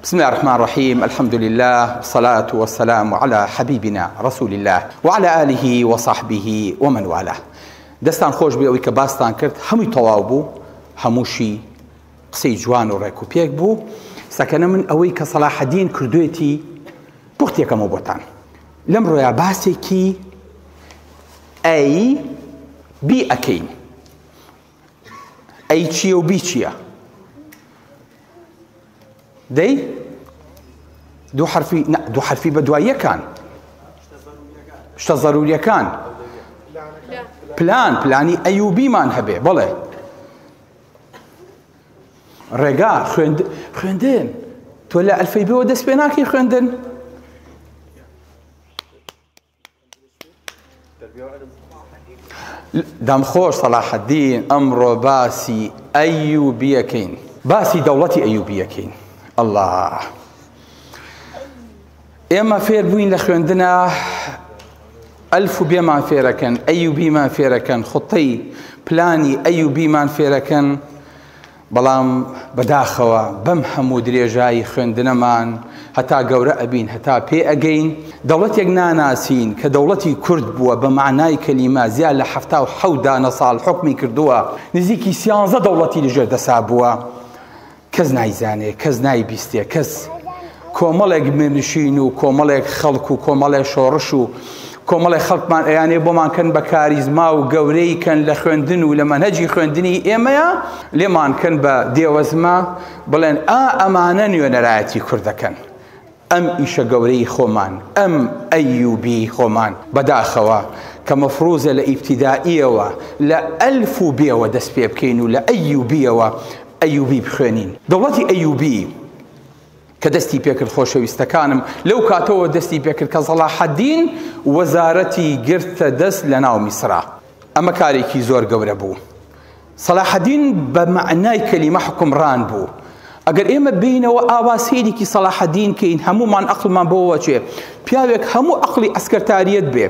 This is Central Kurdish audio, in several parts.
بسم الله الرحمن الرحیم الحمد لله والصلاة والسلام على حبیبنا رسول الله وعلى آله وصحبه ومن والاه. دەستان خۆش بێ ئەوەی کە باستان کرد هەمووی تەواو بوو، هەمووشی قسەی جوان و ڕێک و پێک بوو. سەکەنە من ئەوەی کە سەلاحەدین کردوێتی پوختێکەمەوە بۆتان. لەم ڕۆیا باسێکی ئەی بی ئەکەین. ئەی چییە و بی چییە؟ دەی دوو حرفی دوو حرفی بە دوای یەکان شتە زەروریەکان پلان پلانی ئەیوبیمان هەبێ بەڵێ ڕێگا خوێندن تۆ لە ئەلفەی بێەوە دەست پێ ناکەی خوێندن دەم خۆش سەلاحەدین ئەمڕۆ باسی ئەیوبیەکەین باسی دەوڵەتی ئەیوبیەکەین ئەڵا ئێمە فێر بووین لە خوێندنە ئەلف و بێمان فێرەکەن ئەیوبیمان فێرەکەن خطەی پلانی ئەیوبیمان فێرەکەن بەڵام بەداخەوە بەم هەموو درێژایی خوێندنەمان هەتا گەورە ئەبین هەتا پێ ئەگەین دەوڵەتێک ناناسین کە دەوڵەتی کورد بووە بە مەعنای کەلیمە زیاد لە 77 دانە ساڵ حوکمی کردووە نزیکی سیانزە دەوڵەتی لەژێر دەسا بووە کەس نایزانێ کەس نایبیستێ کەس کۆمەڵێک میرنشین و کۆمەڵێک خەڵک و کۆمەڵێک شۆڕش و کۆمەڵێک خەڵکمان ئەیانێ بۆمان کەن بە کاریزما و گەورەی کەن لە خوێندن و لە مەنهەجی خوێندنی ئێمەیە لێمان کەن بە دێوەزمە بڵێن ئا ئەمانە نوێنەرایەتی کوردەکەن ئەم ئیشە گەورەی خۆمان ئەم ئەیوبی خۆمان بەداخەوە کە مەفروزە لە ئیبتیدائیەوە لە ئەلف و بێوە دەست پێ بکەین و لە ئەیوبیەوە ئەیوبی بخوێنین دەوڵەتی ئەیوبی کە دەستی پێکرد خۆشەویستەکانم لەو کاتەوە دەستی پێکرد کە سەڵاحەدین وەزارەتی گرتە دەست لە ناو میسرا ئەمە کارێکی زۆر گەورە بوو سەلاحەدین بە مەعنای کەلیمە حوکمڕان بوو ئەگەر ئێمە بینەوە ئاوا سەیرێکی سەلاحەدین کەین هەمومان ئەقڵمان بۆوە چێ پیاوێک هەموو ئەقڵی ئەسکەرتاریەت بێ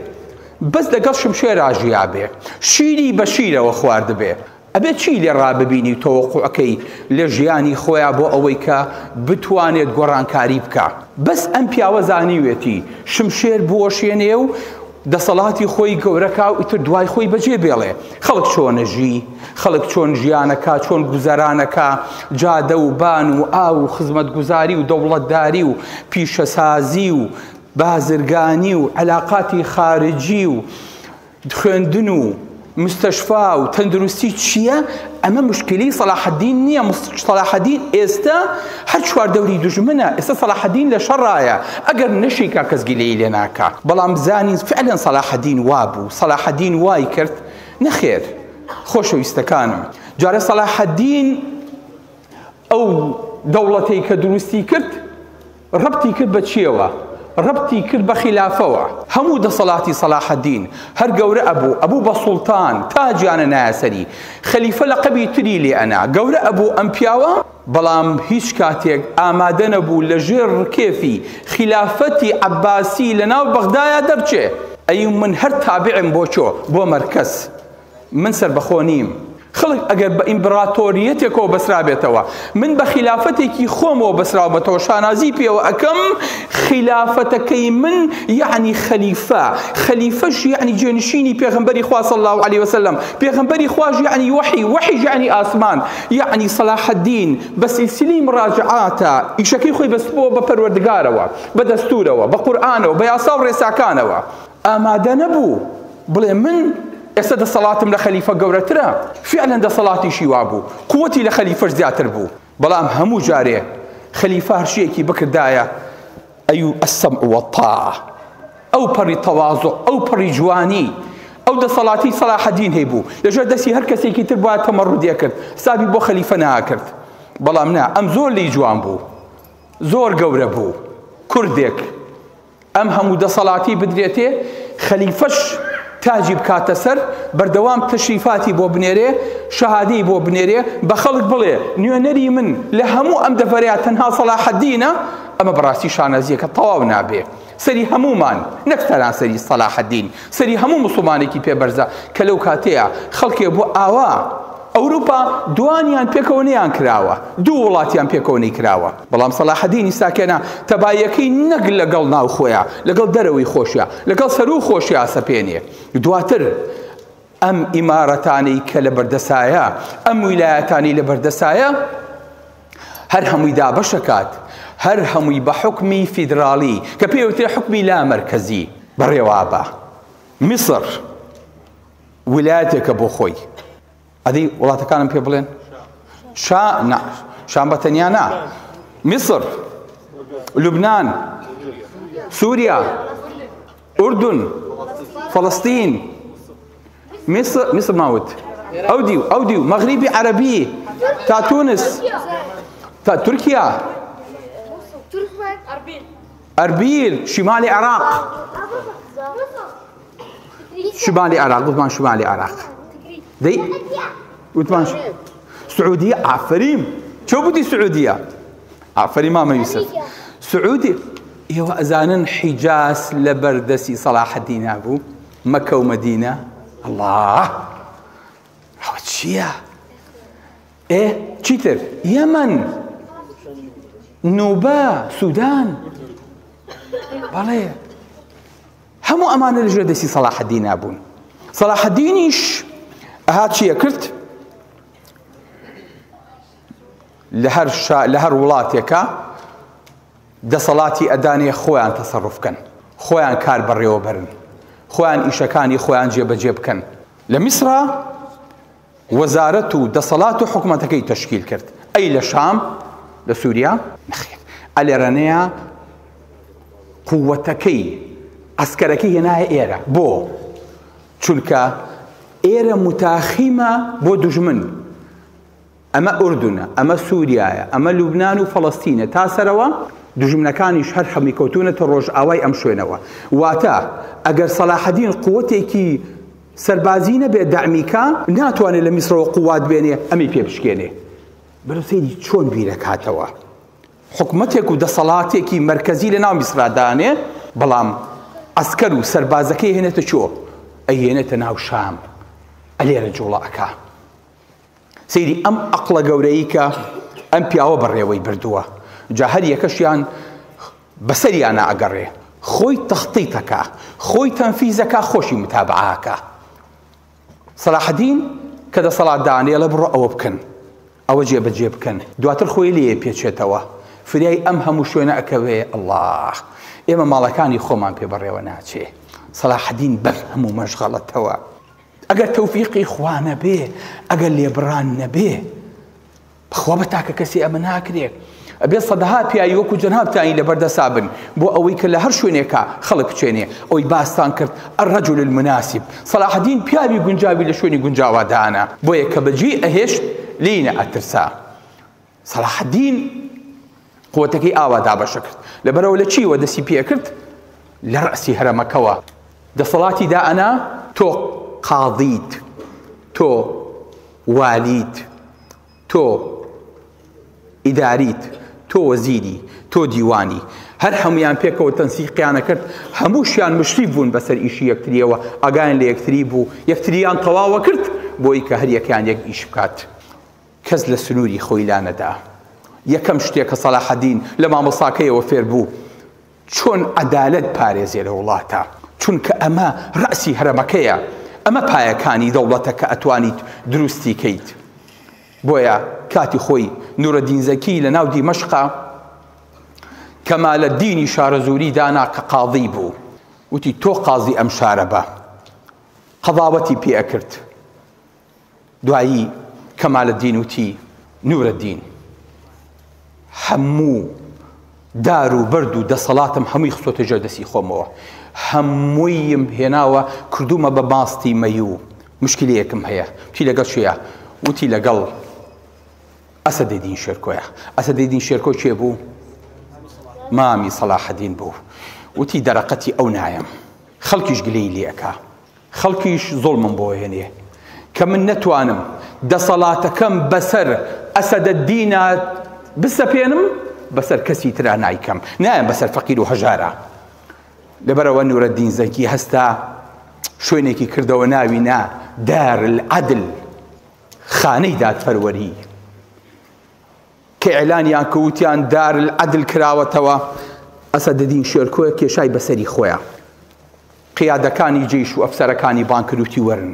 بەس لەگەڵ شمشێرا ژیابێ شیری بە شیرەوە خواردبێ ئەبێت چی لێ ڕاببینی و تەوەقوعکەی لە ژیانی خۆیا بۆ ئەوەی کە بتوانێت گۆڕانکاری بکا بەس ئەم پیاوە زانیوێتی شمشێر بوەشێنێ و دەسەڵاتی خۆی گەورەکا و ئیتر دوای خۆی بەجێ بێڵێ خەڵک چۆنەژی خەڵک چۆن ژیانەکا چۆن گوزەرانەکا جادە و بان و ئاو و خزمەتگوزاری و دەوڵەتداری و پیشەسازی و بازرگانی و علاقاتی خارجی و خوێندن و مستەشفا و تەندروستی چییە؟ ئەمە مشکلی سەلاحەدین نییە سەلاحەدین ئێستا هەر چواردەوری دوژمنە ئێستا سەلاحەدین لە شەڕایە ئەگەر نەشیکا کەس گلەیی لێ ناکا بەڵام زانین فعلا سەلاحەدین وابوو سەلاحەدین وای کرد نەخێر خۆشەویستەکانم جارە سەلاحەدین ئەو دەوڵەتەی کە دروستی کرد ڕەبتی کرد بە چیەوە؟ ڕەبتی کرد بە خیلافەوە. هەموو دەسەڵاتی سەلاحەدین هەر گەورە ئەبوو، ئەبوو بە سوڵتان، تاجیان ئەنایە سەری، خەلیفە لەقەبی تری لێ ئەنا، گەورە ئەبوو ئەم پیاوە، بەڵام هیچ کاتێک ئامادە نەبوو لە ژێر ڕکێفی خیلافەتی عەباسی لە ناو بەغدایا دەرچێ. ئەی من هەر تابعم بۆ چۆ؟ بۆ مەرکەز. من سەربەخۆ نیم. خەڵک ئەگەر بە ئیمبراتۆریەتێکەوە بەسرابێتەوە، من بە خیلافەتێکی خۆمەوە بەسراومەتەوە، شانازی پێوە ئەکەم، خیلافەتەکەی من یەعنی خەلیفە، خەلیفەش یەعنی جێنشینی پێغەمبەری خوا صلی اللە علیە وسلم، پێغەمبەری خواش یەعنی وەحی، وەحیش یەعنی ئاسمان، یەعنی سەلاحەدین بە سلسلەی مراجعاتە ئیشەکەی خۆی بەستبووە بە پەروەردگارەوە، بە دەستوورەوە، بە قورئانەوە، بە یاسا و ڕێساکانەوە. ئامادە نەبوو بڵێ من ئێستا دەسەڵاتم لە خەلیفە گەورەترە، فیعلەن دەسەڵاتیشی وابوو، قوەتی لە خەلیفەش زیاتر بوو، بەڵام هەموو جارێ خەلیفە هەرچیەکی بکردایە ئەیو السمع والطاعە، ئەو پەڕی تەوازوع، ئەو پەڕی جوانی، ئەو دەسەڵاتی سەلاحەدین هەیبوو، لەژێر دەستی هەر کەسێکی تر بوایە تەمەڕودی ئەکرد، حسابی بۆ خەلیفە ناکرد، بەڵام نا ئەم زۆر لێی جوان بوو، زۆر گەورە بوو، کوردێک. ئەم هەموو دەسەڵاتی بدرێتێ خەلیفەش تاجی بکاتە سەر بەردەوام تەشریفاتی بۆ بنێرێ شەهادەی بۆ بنێرێ بە خەڵک بڵێ نوێنەری من لە هەموو ئەم دەڤەرەیا تەنها سەلاحەدینە ئەمە بەڕاستی شانازیەکە تەواو نابێ سەری هەموومان نەک سەرانسەری سەلاحەدین سەری هەموو مسوڵمانێکی پێ بەرزە کە لەو کاتەیە خەڵکێ بۆ ئاوا. ئەوروپا دوانیان پێکەوە نەیان کراوە، دوو وڵاتیان پێکەوە نەیکراوە. بەڵام سەلاحەدینی ساکێنە تەباییەکەی نەک لەگەڵ ناوخۆیا، لەگەڵ دەرەوەی خۆشیا، لەگەڵ سەروو خۆشیا سەپێنێ. دواتر ئەم ئیمارەتانەی کە لە بەردەسایە، ئەم ویلایەتانەی لە بەردەسایە، هەر هەمووی دابەشەکات، هەر هەمووی بە حوکمی فیدراڵی کە پێی وترێ حوکمی لامەرکەزی بەڕێوابا. میسر ویلایەتێکە بۆ خۆی. ئەدی وڵاتەکانم پێ بڵێن؟ شا نا شام بە تەنیا نا. میسر، لوبنان، سوریا، ئوردن، فەڵەستین، میسر میسر ماوت ئەو دیو ئەو دیو مەغریبی عەرەبی تا تونس تا تورکیا ئەربیل شمالی عێراق شمالی عێراق وتمان شمالی عێراق دەی وتمان سعودیە ئافریم چۆ بوتی سعودیە ئافریم مامە یوسف سعودی ئێوە ئەزانن حیجاز لە بەردەستی سەلاحەدینا بوو مەکە و مەدینە ئەڵا ئەوە چییە؟ ئێ چیتر یەمەن نوبە سودان بەڵێ هەموو ئەمانە لەژێر دەستی سەلاحەدینا بوون سەلاحەدینیش ئەها چییە کرد لە هەر لە هەر وڵاتێکە دەسەڵاتی ئەدانێ خۆیان تەسەڕوف کەن، خۆیان کار بەڕێوە بەرن، خۆیان ئیشەکانی خۆیان جێبەجێ بکەن. لە میسرا وەزارەت و دەسەڵات و حکومەتەکەی تەشکیل کرد. ئەی لە شام؟ لە سوریا؟ نەخێر. ئەلێرەنەیە قووەتەکەی عەسکەرەکەی هێنایە ئێرە. بۆ؟ چونکە ئێرە متاخیمە بۆ دوژمن. ئەمە ئوردونە، ئەمە سوریایە، ئەمە لوبنان و فەڵەستینە تا سەرەوە، دوژمنەکانیش هەر هەمووی کەوتوونەتە ڕۆژئاوای ئەم شوێنەوە. واتە ئەگەر سەلاحەدین قوتێکی سەربازی نەبێ دەعمی کا، ناتوانێ لە میسرەوە قوات بێنێ ئەمەی پێ بشکێنێ. بەرەو سەیری چۆن بیرەکاتەوە. حکومەتێک و دەسەڵاتێکی مەرکەزی لە ناو میسرا دانێ، بەڵام عەسکەر و سەربازەکەی هێنێتە کوێ؟ ئەیهێنێتە ناو شام. ئەلێرە جوڵە ئەکا. سەیری ئەم ئەقڵە گەورەی کە ئەم پیاوە بەڕێوەی بردووە جا هەر یەکەشیان بەسەریانە ئەگەڕێ خۆی تەختیتەکە خۆی تەنفیزەکە خۆشی متابعاکە سەلاحەدین کە دەسەڵات دانێڵێ بڕۆ ئەوە بکەن ئەوە جێبەجێ بکەن دواتر خۆی لێ پێچێتەوە فریای ئەم هەموو شوێنە ئەکەوێ الله ئێمە ماڵەکانی خۆمان پێ بەڕێوە ناچێ سەلاحەدین بەم هەموو مەشغەڵەتەوە ئەگەر تەوفیقی خوا نەبێ، ئەگەر لێبڕان نەبێ، بەخوا بە تاکە کەسی ئەمە ناکرێ. ئەبێ سەدەها پیاوی وەکو جەنابتانی لەبەردەسا بن بۆ ئەوەی کە لە هەر شوێنێکا خەڵک بچێنێ. ئەوەی باستان کرد الرجل المناسب، سەلاحەدین پیاوی گونجاوی لە شوێنی گونجاوا دانا، بۆیە کە بەجێی ئەهێشت لێی نەئەترسا. سەلاحەدین قوتەکەی ئاوا دابەشە کرد لەبەرەوە لە چیوە دەسی پێکرد لە ڕەسی هەرەمەکەوە دەسەڵاتی دائەنا تۆ قاضیت تۆ والیت تۆ ئیداریت تۆ وەزیری تۆ دیوانی هەر هەمویان پێکەوە تەنسیقیانە کرد هەمووشیان مشریف بوون بەسەر ئیشی یەکتریەوە ئاگایان لە یەکتری بوو یەکتریان تەواوە کرد بۆی کە هەر یەکیان یەک ئیش بکات کەس لە سنووری خۆی لانەدا. یەکەم شتێ کە سەلاحەدین لە مامۆستاکەیەوە فێر بوو، چۆن عەدالەت پارێزێ لە وڵاتە. چونکە ئەمە ڕەئسی هەرەمەکەیە، ئەمە پایەکانی دەوڵەتە کە ئەتوانیت دروستی کەیت. بۆیە کاتی خۆی نورەدین زەکی لە ناو دیمەشقا کەمالەدینی شارەزووری دانا کە قاضی بوو. وتی تۆ قازی ئەم شارە بە. قەزاوەتی پێ ئەکرد. دوایی کەمالەدین وتی، نورەدین، هەموو دار و بەرد و دەسەڵاتم هەمووی خستۆتە ژێر دەستی خۆمەوە، هەموویم هێناوە کردوومە بە ماستی مەیوو، مشکلەیەکم هەیە. وتی لەگەڵ کێیە؟ وتی لەگەڵ ئەسەدەدین شێرکۆیە. ئەسەدەدین شێرکۆ کێ بوو؟ مامی سەلاحەدین بوو. وتی دەرەقەتی ئەو نایەم، خەڵکیش گلەیی لێ ئەکا. خەڵکیش زوڵمم بۆ هێنێ کە من نەتوانم دەسەڵاتەکەم بەسەر ئەسەدەدینا بسەپێنم بەسەر کەسی ترا نایکەم نایەم بەسەر فەقیر و هەژارا لەبەرەوە نورەدین زەنگی هەستا شوێنێکی کردەوە ناوی نا دار العدل. خانەی دادپەروەری کە ئیعلانیان کە وتیان دار العدل کراوەتەوە، ئەسەدەدین شێرکۆ کێشای بەسەری خۆیا قیادەکانی جەیش و ئەفسەرەکانی بانگ کرد وتی وەرن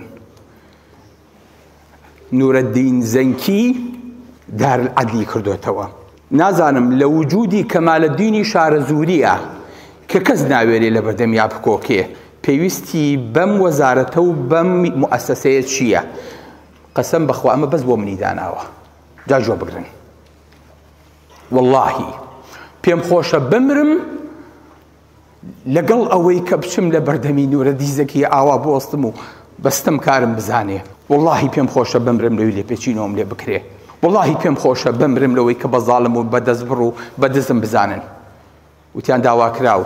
نورەدین زەنکی دار العدلی کردۆتەوە. نازانم لە وجودی کەمالەدینی شارەزووریە کە کەس ناوێرێ لە بەردەمیا بکۆکێ پێویستی بەم وەزارەتە و بەم موئەسەسەیە چییە؟ قەسەم بەخوا ئەمە بەس بۆ منی داناوە جا گوێ بگرن وەڵاهی پێم خۆشە بمرم لەگەڵ ئەوەی کە بچم لە بەردەمی نورەدی زەکی ئاوا بوەستم و بە ستەمکارم بزانێ وەڵاهی پێم خۆشە بمرم لەوی لێپێچینەوەم لێ بکرێ وەڵاهی پێم خۆشە بمرم لەوەی کە بە زاڵم و بە دەستبڕ و بە دزم بزانن وتیان داواکراو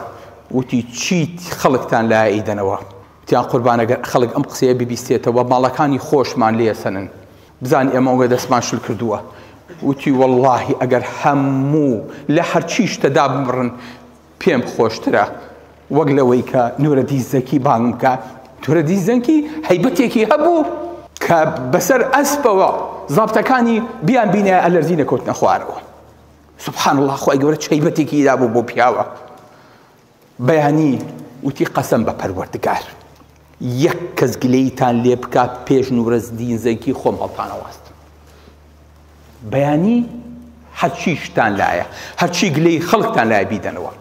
وتی چیت خەڵکتان لایە ئیدەنەوە وتیان قوربان ئەگەر خەڵک ئەم قسەیە ببیستێتەوە ماڵەکانی خۆشمان لێسەنن بزان ئێمە ئەوگە دەستمان شل کردووە وتی وەڵاهی ئەگەر هەموو لە هەرچی شتەدا بمڕن پێم خۆشترە وەک لەوەی کە نورەدین زەکی بانگم بکا. نورەدین زەنکی هەیبەتێکی هەبوو کە بەسەر ئەسپەوە زابتەکانی بیان بینایە ئەلەرزی نەکەوتنە خوارەوە. سبحان الله خوای گەورە چ هەیبەتێکی دابوو بۆ پیاوە. بەیانی وتی قەسەم بە پەروەردگار یەک کەس گلەیتان لێ بکا پێش نورەدین زەنکی خۆم هەڵتانەواستم. بەیانی هەرچی شتان لایە هەرچی گلەی خەڵکتان لایە بیدەنەوە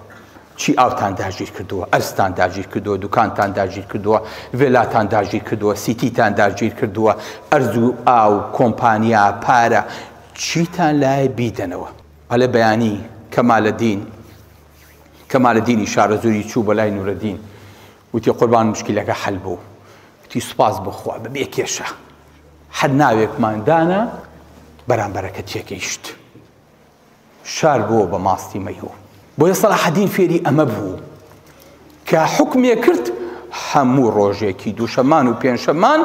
چی ئاوتان داگیر کردووە ئەرزتان داگیر کردووە دوکانتان داگیر کردووە ڤێلاتان داگیر کردووە سیتیتان داگیر کردووە ئەرز و ئاو کۆمپانیا پارە چیتان لایە بیدەنەوە ئەلێ بەیانی کەمالەدین کەمالەدینی شارەزووری چوو بە لای نورەدین وتی قوربان مشکیلەکە حەل بوو وتی سوپاس بۆ خوا بەبێ کێشە هەر ناوێکمان دانا بەرامبەرەکە تێگەیشت شار بووە بە ماستی مەیهو بۆیە سەلاحەدین فێری ئەمە بوو کە حکمێ کرد هەموو ڕۆژێکی دووشەمان و پێنجشەمان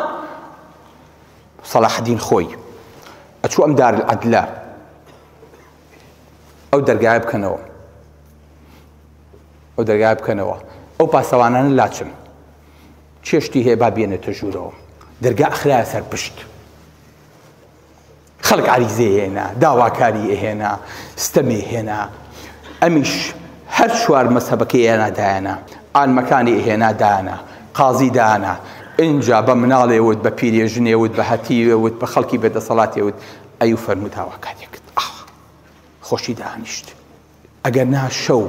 سەلاحەدین خۆی ئەچوو ئەم دار العدلە ئەو دەرگایە بکەنەوە ئەو دەرگایە بکەنەوە ئەو پاسەوانانە لاچن چێشتی هەیە با بێنێتە ژوورەوە. دەرگا ئەخرایە سەر پشت. خەڵک عەریزەی هێنا، داواکاری ئەهێنا، ستەمی هێنا. ئەمیش هەر چوار مەزهەبەکەی ئێنا دایانا، عالمەکانی ئەهێنا دایانا، قازی دایانا. ئینجا بە مناڵێ وت، بە پیرێژنێ وت، بە هەتیوێ وت، بە خەڵکی بێدەسەڵاتێ وت، ئەیو فەرموو داواکاریەکت ئاوا. خۆشی دانیشت. ئەگەر نا شەو،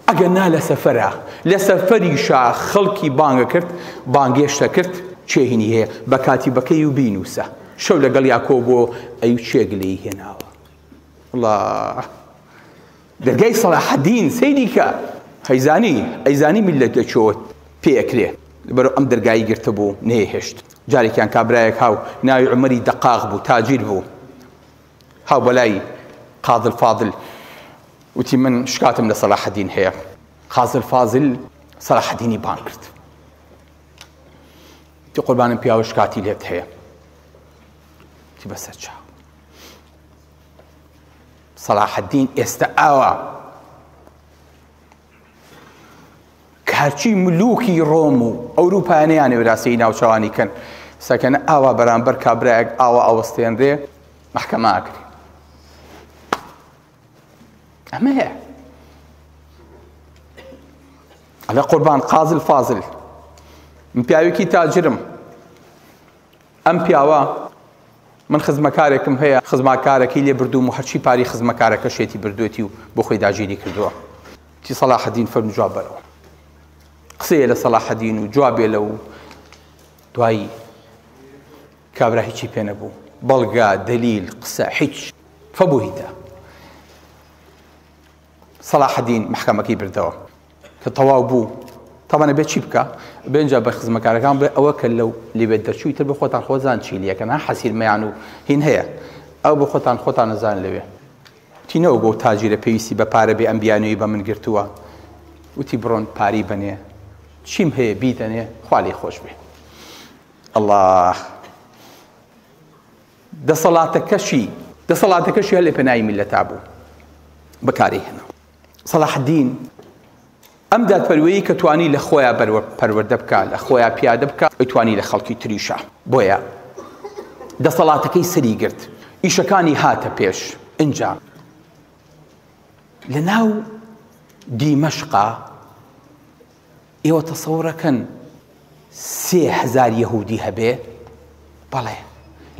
ئەگەر نا لە سەفەرا، لە سەفەریشا خەڵکی بانگ ئەکرد، بانگێشت ئەکرد، کێ هینی هەیە بە کاتیبەکەی و بینووسە. شەو لەگەڵیا کۆ بۆ ئەی کێ گلەیی هێناوە. وەڵا دەرگای سەلاحەدین سەیری کە ئەیزانی ئەیزانی میللەت لە کوێوە پێ ئەکرێ لەبەر ئەم دەرگای گرتبوو نەیهێشت. جارێکیان کابرایەک هاو ناوی عومەری دەقاق بوو تاجیر بوو هاو بەلای قازل فازل وتی من شکاتم لە سەلاحەدین هەیە قازل فازل سەلاحەدینی بانگ کرد وتی قوربانم پیاوە شکاتی لێت هەیە وتی بەسەر چاو سەلاحەدین ئێستا ئاوا کە هەرچی ملوکی ڕۆم و ئەوروپایە نەیانەوێرا سێی ناوچەوانی کەن سەکەنە ئاوا بەرامبەر کابرایەک ئاوا ئەوەستێنرێ مەحکەمە ئەکرێ ئەمەیە ئەلە قوربان قازل فازل من پیاوێکی تاجرم ئەم پیاوە من خزمەکارێکم هەیە خزماکارەکەی لێ بردووم و هەرچی پاری خزمەکارەکەشێتی بردوێتی و بۆ خۆی داگیری کردووە تی سەلاحەدین فەرموو جواب بەرەوە قسەیە لە سەلاحەدین و جوابێ لە و دوایی کابرا هیچی پێ نەبوو بەڵگە دەلیل قسە هیچ فەبوهیتە سەلاحەدین محکەمەکەی بردەوە کە تەواو بوو تاوانە بێت چی بکە بێنجا بە خزمەکارەکان بڵێ ئەوە کە لەو لێبێت دەرچووی تر بە خۆتان خۆزان چی لەکەن ها حەسیرمەیان و هین هەیە ئەو بە خۆتان خۆتان نەزان لەوێ وتی نەوەک بەو تاجیرە پێویستی بە پارە بێ ئەم بیانووی بە من گرتووە وتی بڕۆن پارەی بەنێ چیم هەیە بیدەنێ خوا لێی خۆش بێ ئەڵا دەسەڵاتەکەشی دەسەڵاتەکەشی هەر لە پێناوی میللەتا بوو بەکاری هێنا سەلاحەدین ئەم دادپەروەری کە توانی لە خۆیا پەروەردە بکا لە خۆیا پیادە بکا ئەیتوانی لە خەڵکی تریشا بۆیە. دەسەڵاتەکەی سەری گرت، ئیشەکانی هاتە پێش. ئینجا لە ناو دیمەشقا ئێوە تەسەورەکەن 3000 یەهودی هەبێ؟ بەڵێ.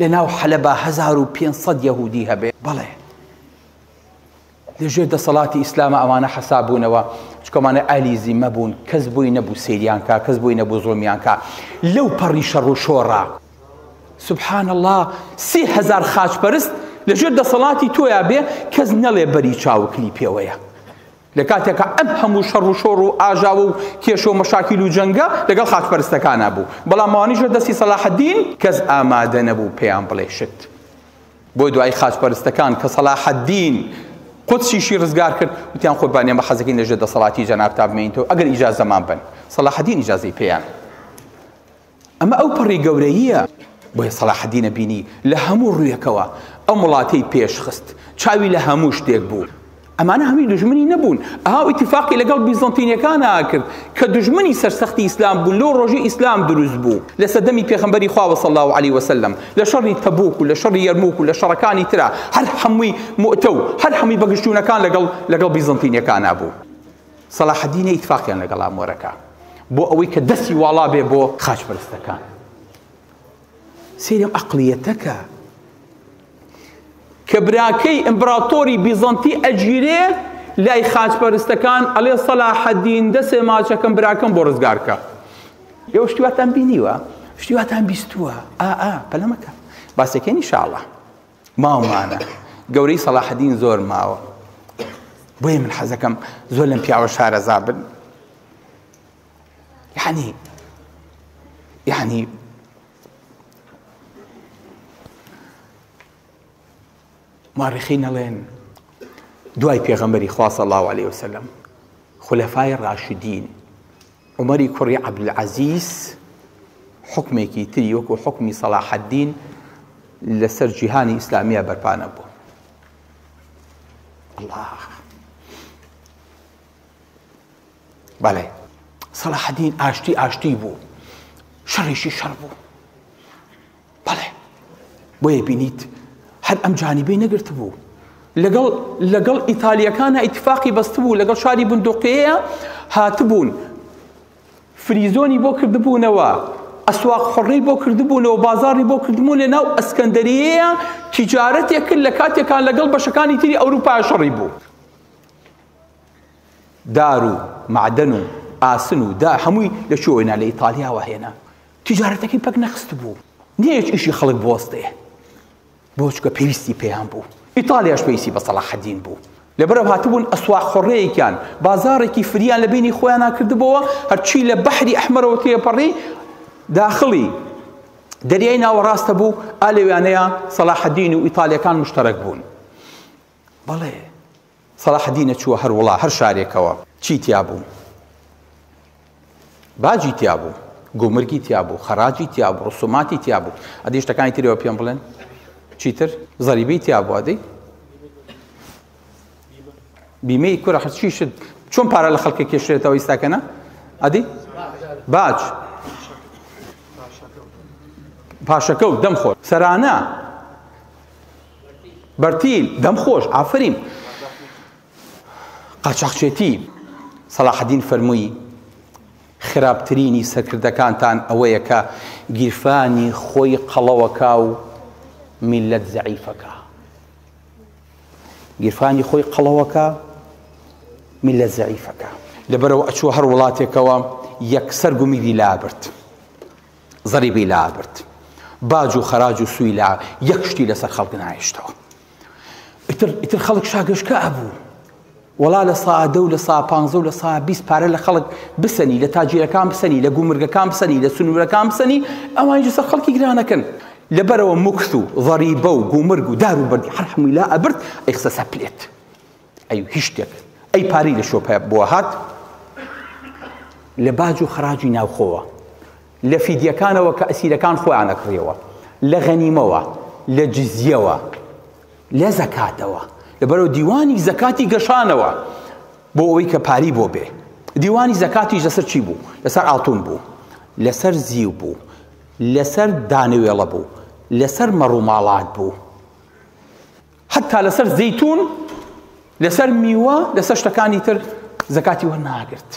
لە ناو حەلەبا 1500 یەهودی هەبێ؟ بەڵێ. لە ژێر دەسەڵاتی ئیسلامە ئەوانە حەسا بوونەوە چونکە ئەمانە ئەهلی زیمە بوون کەس بۆی نەبوو سەیریان کا کەس بۆی نەبوو زوڵمیان کا لەو پەڕی شەڕ و شۆڕا سبحان اللە 3000 خاچپەرست لە ژێر دەسەڵاتی تۆیا بێ کەس نەڵێ بەری چاوکلی پێوەیە لە کاتێکا ئەم هەموو شەڕ و شۆڕ و ئاژاوە و کێشە و مەشاکیل و جەنگە لەگەڵ خاچپەرستەکانا بوو بەڵام ئەوانیش لە دەستی سەلاحەدین کەس ئامادە نەبوو پێیان بڵێ شت بۆ دوایی خاچپەرستەکان کە سەلاحەدین قودسیشی ڕزگار کرد وتیان قوربان ئێمە حەزەکەین لەژێر دەسەڵاتی جەنابتا بمێنیتەوە ئەگەر ئیجازەمان بن سەلاحەدین ئیجازەی پێیان ئەمە ئەو پەڕی گەورەییە بۆیە سەلاحەدینە بینی لە هەموو ڕوویەکەوە ئەم وڵاتەی پێشخست چاوی لە هەموو شتێک بوو ئەمانە هەمووی دوژمنی نەبوون، ئەها ئیتیفاقی لەگەڵ بیزەنتینیەکانا کرد کە دوژمنی سەرسەختی ئیسلام بوون لەو ڕۆژەی ئیسلام دروست بوو لە سەردەمی پێغەمبەری خواوە صلی اللە علیە وسلم لە شەڕی تەبوک و لە شەڕی یەرموک و لە شەڕەکانی ترا هەر هەمووی موئتە و هەر هەمووی بەگشتوونەکان لەگەڵ لەگەڵ بیزەنتینیەکانا بوو. سەلاحەدینە ئیتفاقیان لەگەڵا مۆرەکە بۆ ئەوەی کە دەستی واڵا بێ بۆ خاچپەرستەکان. سەیری ئەم عەقڵیەتەکە کە براکەی ئیمبراتۆری بیزەنتی ئەگیرێ لای خاچپەرستەکان ئەڵێ سەلاحەدین دەسێ ماچەکەم براکەم بۆ ڕزگار کە. ئێوە شتی واتان بینیوە؟ شتی واتان بیستووە؟ ئا ئا پەلە مەکە باسەکەین ئینشاءاللە ماومانە گەورەی سەلاحەدین زۆر ماوە بۆیە من حەزەکەم زۆر لەم پیاوە شارەزا بن یعنی یعنی مؤرخین ئەڵێن دوای پێغەمبەری خوا صلی الله علیه وسلم خلفای راشدین عومەری کوڕی عەبدولعەزیز حکمێکی تری وەکو حکمی سەلاحەدین لەسەر جیهانی ئیسلامیە بەرپا نەبوو. الله بەڵێ سەلاحەدین ئاشتی ئاشتی بوو شەڕیشی شەڕ بوو بەڵێ بۆیە بینیت هەر ئەم جانیبەی نەگرتبوو لەگەڵ لەگەڵ ئیتالیەکانە ئیتفاقی بەستبوو لەگەڵ شاری بندقەیە هاتبوون فریزۆنی بۆ کردبوونەوە ئەسواق حڕەی بۆ کردبوونەوە بازاڕی بۆ کردبوون لە ناو ئەسکەندەریەیە تیجارەتێک کرد لە کاتێکان لەگەڵ بەشەکانی تری ئەوروپا شەڕی بوو دار و معدن و ئاسن و دا هەمووی لە کوێوە هێنا لە ئیتالیاوە هێنا تیجارەتەکەی پەک نەخستبوو نەیەک ئیشی خەڵک بوەستێ بۆ چونکە پێویستی پێیان بوو ئیتالیاش پێویستی بە سەڵاحەدین بوو لەبەرەوە هاتبوون ئەسواق خۆڕەیەکیان بازاڕێکی فریان لە بینی خۆیانا کردبەوە هەرچی لە بەحری ئەحمەرەوە تێپەڕی داخڵی دەریای ناوەڕاستە بوو ئالێویانەیە سەڵاحەدین و ئیتالیەکان مشتەرەک بوون بەڵێ سەڵاحەدینە چووە هەر وڵا هەر شارێکەوە چی تیا بوو؟ باجی تیا بوو، گومرگی تیا بوو، خەراجی تیا بوو، ڕسوماتی تیا بوو. ئەدی شتەکانی ترەوە پێم بڵێن چیتر؟ زەریبەی تیا بوو ئەدی؟ بیمەی کورە هەرچی شت چۆن پارە لە خەڵکە کێشرێتەوە ئیستاکەنە ئەدی باج پاشەکە و دەم خۆش سەرانە بەرتیل دەم خۆش ئافرین قاچاخچێتی سەلاحەدین فەرمووی خراپترینی سەرکردەکانتان ئەوەیە کە گیرفانی خۆی قەڵەوەکا و میلەت زەعیفەکە گیرفانی خۆی قەڵەوەکە میلەت زەعیفەکە لەبەرەوە ئەچوە هەر وڵاتێکەوە یەکسەر گومیدی لابرد زەریبەی لابرد باج و خەراج و سوی لا یەک شتی لەسەر خەڵک نایشتەوە ئیتر ئیتر خەڵک شاگەشکە ئەبوو وەڵا لە سا دە و لە سا پانزە و لە سا 20 پارە لە خەڵک بسەنی لە تاجیرەکان بسەنی لە گومرگەکان بسەنی لە سنوورەکان بسەنی ئەوانیش لەسەر خەڵکی گرانەکەن لەبەرەوە مکث و ضریبە و گومرگ و دار و بەردی هەر هەمووی لا ئەبرد ئەیخستە سەر پلێت ئەی هیچ شتێک ئەی پارەی لە شۆپە بۆ هات لە باج و خەراجی ناوخۆوە لە فیدیەکانەوە کە ئەسیرەکان خۆیان ئەکڕیەوە لە غەنیمەوە لە جزیەوە لە زەکاتەوە لەبەرەوە دیوانی زەکاتی گەشانەوە بۆ ئەوەی کە پاری بۆ بێ دیوانی زەکاتیش لەسەر چی بوو لەسەر ئاڵتون بوو لەسەر زیو بوو لەسەر دانەوێڵە بوو. لەسەر مەڕ و ماڵات بوو حتا لەسەر زەیتون لەسەر میوە لەسەر شتەکانی تر زەکاتی وەرناگرت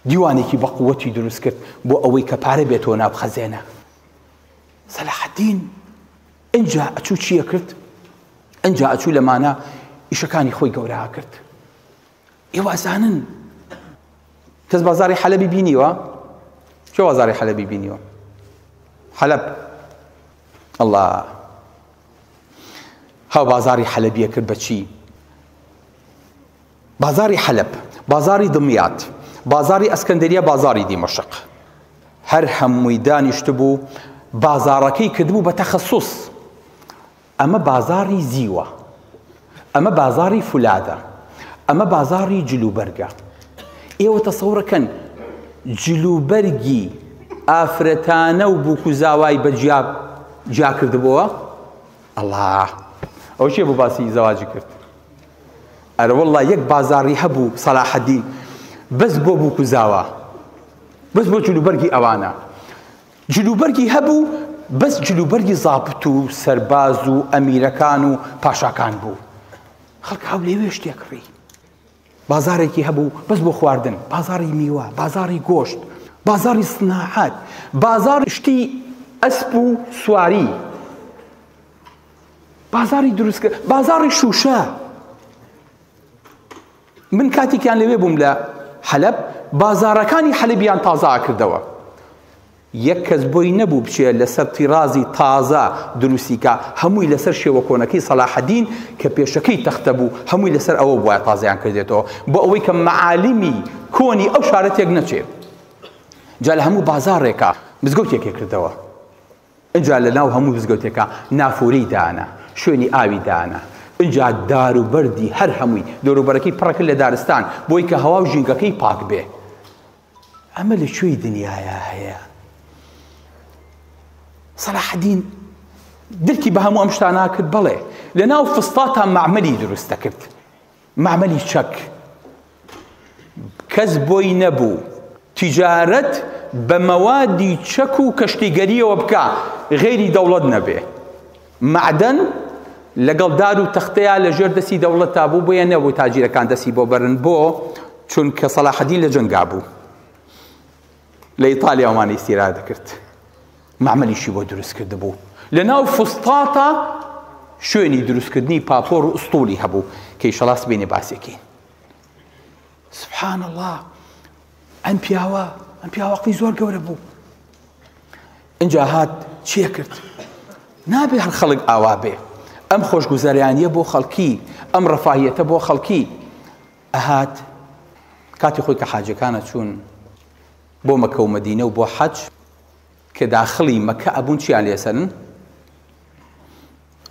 دیوانێکی بەقوەتی دروست کرد بۆ ئەوەی کە پارە بێتەوە ناو خەزێنە سەلاحەدین ئینجا ئەچوو چییە کرد ئینجا ئەچوو لەمانە ئیشەکانی خۆی گەورە کرد ئێوە ئەزانن کەس بازاری حەلەبی بینیوە کێ بازاری حەلەبی بینیوە حەلەب الله هاو بازاری حەلەبیە کرد بەچی بازاری حەلەب بازاری دمیات بازاری ئەسکەندەریە بازاری دیمەشق هەر هەمووی دانیشتبوو بازارەکەی کردبوو بە تەخەسوس ئەمە بازاڕی زیوە، ئەمە بازاڕی فولادە، ئەمە بازاڕی جلوبەرگە. ئێوە تەسەورەکەن جلوبەرگی ئافرەتانە و بووک و زاوای بە جیا جیا کردبووە؟ ئەڵا ئەو کێ بوو باسی زەواجی کرد؟ ئەرە والله یەک بازاڕی هەبوو سەلاحەدین بەس بۆ بووک و زاوا بەس بۆ جلوبەرگی ئەوانە جلوبەرگی هەبوو بەس جلوبەرگی زابت و سەرباز و ئەمیرەکان و پاشاکان بوو خەڵک هاو لەوێ شتێک کڕی بازارێکی هەبوو بەس بۆ خواردن بازاری میوە بازاری گۆشت بازاری سناعات بازار شتی ئەسپ و سواری بازاری دروستکرد بازاری شوشە من کاتێکیان لەوێ بووم لە حەلەب بازاڕەکانی حەلەبیان تازە ئەکردەوە یەک کەس بۆی نەبوو بچێ لەسەر تیرازی تازە دروستی کا هەمووی لەسەر شێوە کۆنەکەی سەلاحەدین کە پێشەکەی تەختە بوو هەمووی لەسەر ئەوە بوایە تازەیان کردێتەوە بۆ ئەوەی کە مەعالیمی کۆنی ئەو شارە تێک نەچێ جا لە هەموو بازاڕێکا مزگەوتێکێ کردەوە ئنجا لە ناو هەموو مزگەوتێکا نافورەی دانا، شوێنی ئاوی دانا، ئنجا دار و بەردی هەر هەمووی دەوروبەرەکەی پڕە کرد لە دارستان بۆی کە هەوا و ژینگەکەی پاک بێ. ئەمە لە کوێی دنیایا هەیە؟ سەلاحەدین درکی بە هەموو ئەم شتانە کرد بەڵێ لە ناو فستاتا مەعمەلی دروست دەکرد مەعمەلی چەک کەس بۆی نەبوو تیجارەت بە مەوادی چەک و کەشتیگەریەوە بکا غەیری دەوڵەت نەبێ مەعدەن لەگەڵ دار و تەختەیە لە ژێر دەستی دەوڵەت تا بوو بۆیە نەبوو تاجیرەکان دەستی بۆ بەرن بۆ چونکە سەلاحەدین لە جەنگا بوو لە ئیتالیا وانەی سیرا دەکرد مەعمەلیشی بۆ دروست کردبوو لە ناو فستاتا شوێنی دروستکردنی پاپۆر و ئوستولی هەبوو کە ئیشەڵا سبەینێ باسێکین سبحان الله ئەم پیاوە ئەم پیاوە عەقڵی زۆر گەورە بوو اینجا هات چیە کرد نابێ هەر خەڵک ئاوا بێ ئەم خۆشگوزەرانیە بۆ خەڵکی ئەم ڕەفاهیەتە بۆ خەڵکی ئەهات کاتی خۆی کە حاجەکانە چوون بۆ مەکە و مەدینە و بۆ حەج کە داخڵی مەکە ئەبوون چیان لێسەنن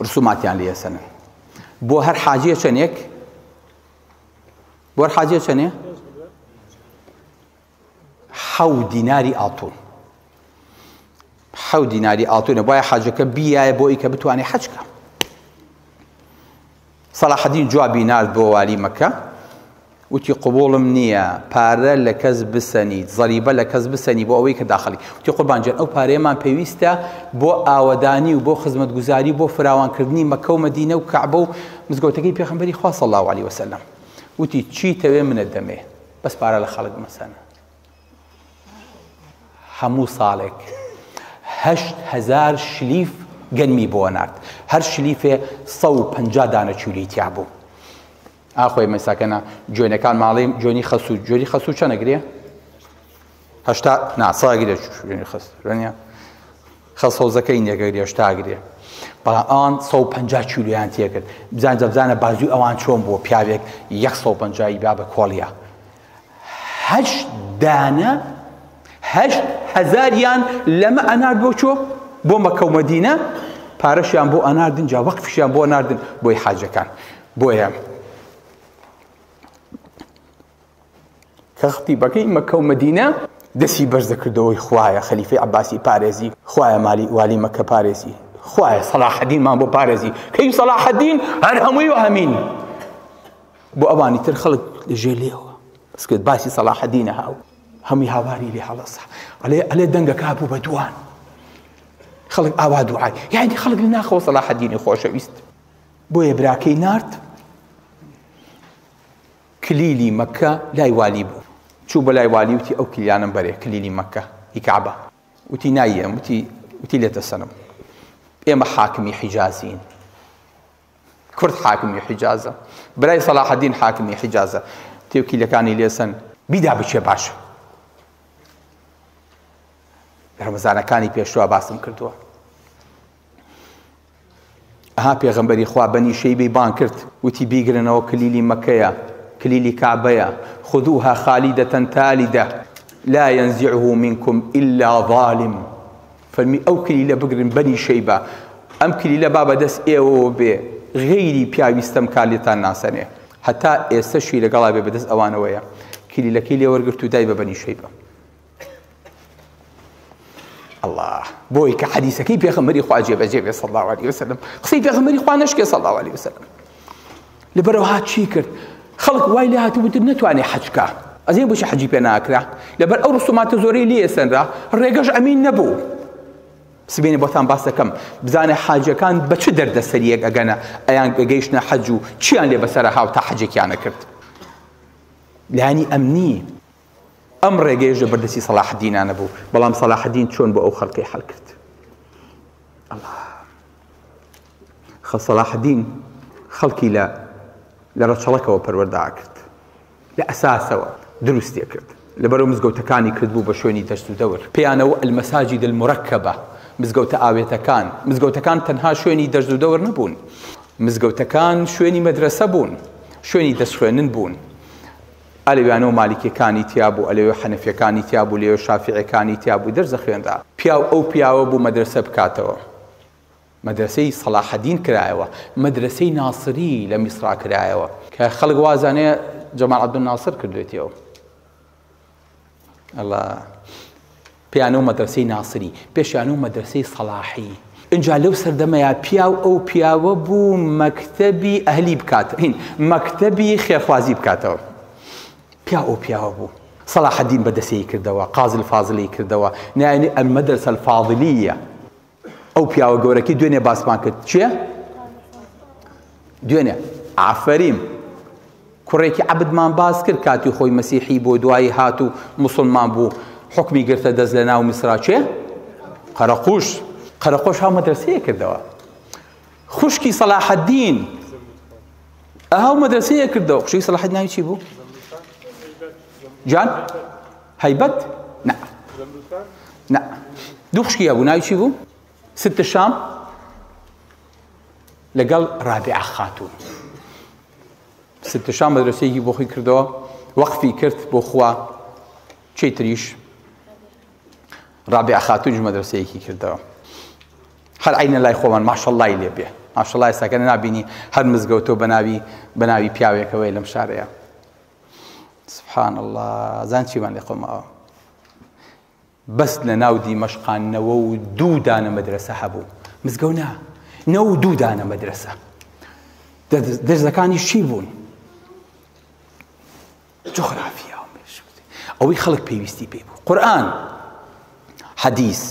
ڕسوماتیان لێسەنن بۆ هەر حاجیە چەندێک بۆ هەر حاجیە چەندێ حەو دیناری ئاڵتون حەو دیناری ئاڵتونە بایە حاجەکە بیایە بۆ ئی کە بتوانێت حەج کە سەلاحەدین جوابی نارد بۆ والی مەکە وتی قبوڵم نییە پارە لە کەس بسەنیت زەریبە لە کەس بسەنی بۆ ئەوەی کە داخلی وتی قوربان گیان ئەو پارەیەمان پێویستە بۆ ئاوەدانی و بۆ خزمەتگوزاری بۆ فراوانکردنی مەکە و مەدینە و کەعبە و مزگەوتەکەی پێغەمبەری خوا صلی الله علیه وسلم وتی چی تەوێ منت دەمێ بەس پارە لە خەڵک مەسەنە هەموو ساڵێک 8000 شلیف گەنمی بۆ نارد هەر شلیفێ 150 دانە چولی تیا بوو ئاخۆی مەساکەنە جوێنەکان ماڵی جوێنی خەسوو جوێنی خەسوو چەند ئەگرێ هەشتا نا ساگرێ جوێنی خەس جوێنە خەس سەوزەکەی نێگەگرێ هەشتا گرێ بەڵام ئەوان 150 کیلۆیان تێکرد بزان جەبزانە بازوی ئەوان چۆن بووە پیاوێک 150 با بە کۆڵیا هەشت دانە هەشت هەزاریان لەمە ئەنارد بۆ چۆ بۆ مەکە و مەدینە پارەشیان بۆ ئەناردن جا وەقفشیان بۆ ناردن بۆی حاجەکان بۆیە کە خەتیبەکەی مەکە و مەدینە دەستی بەرز دەکردەوەی خوایە خەلیفەی عەباسی پارێزی خوایە مالی والی مەکە پارێزی خوایە سەلاحەدینمان بۆ پارێزی کەی سەلاحەدین هەر هەمووی ئامین بۆ ئەوانی تر خەڵک لەژێ لێوە بەسکت باسی سەلاحەدینە هاو هەمووی هاواری لێ هەڵەسا ئەلێ ئەلێ دەنگەکە بوو بە دوان. خەڵک ئاوا دوعای یعنی خەڵک لە ناخەوە سەلاحەدینی خۆشەویست. بۆیە براکەی نارد کلیلی مەککە لای والی بوو. چوو بۆ لای والی وتی ئەو کلیلانەم بەرێ، کلیلی مەککە هی کەعبە. وتی نایەم، وتی وتی لێتەسەنم. ئێمە حاکمی حیجازین. کورد حاکمی حیجازە. برای سەلاحەدین حاکمی حیجازە. تێ و کلیلەکانی لێسەن. بیدا بچێ باشە. لە ڕەمەزانەکانی پێشوە باسم کردووە. ئەها پێغەمبەری خوا بەنی شەیبەی بانگ کرد وتی بیگرنەوە کلیلی مەکەیە کلیلی کەعبەیە خذوها خالیدە تالیدە لا ينزعه منكم إلا ظالم فەرمی ئەو کلیلە بگرن بەنی شەیبە ئەم کلیلە با بەدەست ئێوەوە بێ غەیری پیاوی ستەمکار لێتان ناسەنێ هەتا ئێستەشی لەگەڵا بێ بەدەست ئەوانەوەیە کلیلەکەی لێوەرگرت و دای بە بەنی شەیبە الله بۆی کە حەدیسەکەی پێغەمبەری خوا جێبەجێ بێ صلی الله علیه وسلم قسەی پێغەمبەری خوا نەشکێ صلی الله علیه وسلم لەبەرەوە هات چی کرد خەڵک وای لێ هاتبوو تر نەتوانێ حەج کا ئەزێ بۆچی حەجی پێ ناکرا لەبەر ئەو ڕسوماتە زۆرەی لێ سەنرا ڕێگەش ئەمین نەبوو سبێنێ بۆتان باس دەکەم بزانێ حاجەکان بە چ دەردەسەریەک ئەگەنە ئەیان گەیشتنە حەج و چیان لێ بەسەرە هاو تا حەجێکیانە کرد لایەنی ئەمنی ئەم ڕێگەیەش لە بەردەستی سەلاحەدینە نەبوو، بەڵام سەلاحەدین چۆن بۆ ئەو خەڵکەی حەل کرد؟ ئەڵا خە سەلاحەدین خەڵکی لە لە ڕەچەڵەکەوە پەروەردە کرد، لە ئەساسەوە دروستی کرد. لەبەرەوە مزگەوتەکانی کردبوو بە شوێنی دەست و دەور، پێیانەوە المساجد المرکبە، مزگەوتە ئاوێتەکان. مزگەوتەکان تەنها شوێنی دەست و دەور نەبوون، مزگەوتەکان شوێنی مەدرەسە بوون، شوێنی دەستخوێندن بوون. ئەلەویانە و مالیکیەکانی تیا بوو، ئەلەوێ حەنەفیەکانی تیا بوو، لەوێ شافیعیەکانی تیا بوو، دەرس دەخوێنرا. پیاو ئەو پیاوە بوو مەدرەسە بکاتەوە. مەدرەسەی سەڵاحەدین کرایەوە، مەدرەسەی ناسری لە میسرا کرایەوە. کە خەڵک وازانێ جەمال عەبدولناسر کردوێتیەوە. ئەڵا. پێیانەو مەدرەسەی ناسری، پێشیانەو مەدرەسەی سەڵاحی. ئینجا لەو سەردەمەیا پیاو ئەو پیاوە بوو مەکتەبی ئەهلی بکات، هین مەکتەبی خێرخوازی بکاتەوە. پیاو ئەو پیاوە بوو. سەڵاحەدین بەدەسێی کردەوە، قازی الفاضلی کردەوە، نایانی المدرسە الفاضلیە. ئەو پیاوە گەورەکەی دوێنێ باسمان کرد چیە؟ دوێنێ ئافەریم کوڕێکی عەبدمان باس کرد کاتی خۆی مەسیحی بۆ دوایی هات و مسلمان بوو حکمی گرتە دەست لە ناو میسرا چێ؟ قەرەقوش قەرەقۆش هاو مەدرسەیە کردەوە خوشکی سەلاحەدین ئەها و مەدرسەیە کردەوە خوشکی سەلاحەدین ناوی چی بوو؟ جان هەیبەت نا نا دوو خوشکی هەبوو ناوی چی بوو؟ ست شام لەگەڵ رابعە خاتوون ست شام مەدرسەیەکی بۆ خۆی کردەوە وەقفی کرد بۆ خوا چی تریش رابعە خاتوونیش مەدرسەیەکی کردەوە هەر عینە لای خۆمان ماشەڵڵای لێ بێ ماشەڵڵای ئێستاکە نابینی هەر مزگەوتەوە بەناوی بەناوی پیاوێکەوەی لەم شارەیە سبحان اللە زان چیمان لێ قەوماوە بەس لە ناو دیمەشقان 92 دانە مەدرەسە هەبوو مزگەو نا 92 دانە مەدرەسە دەرزەکانی چی بوون جوغرافیا و ئەوەی خەڵک پێویستی پێی بوو قورئان حەدیث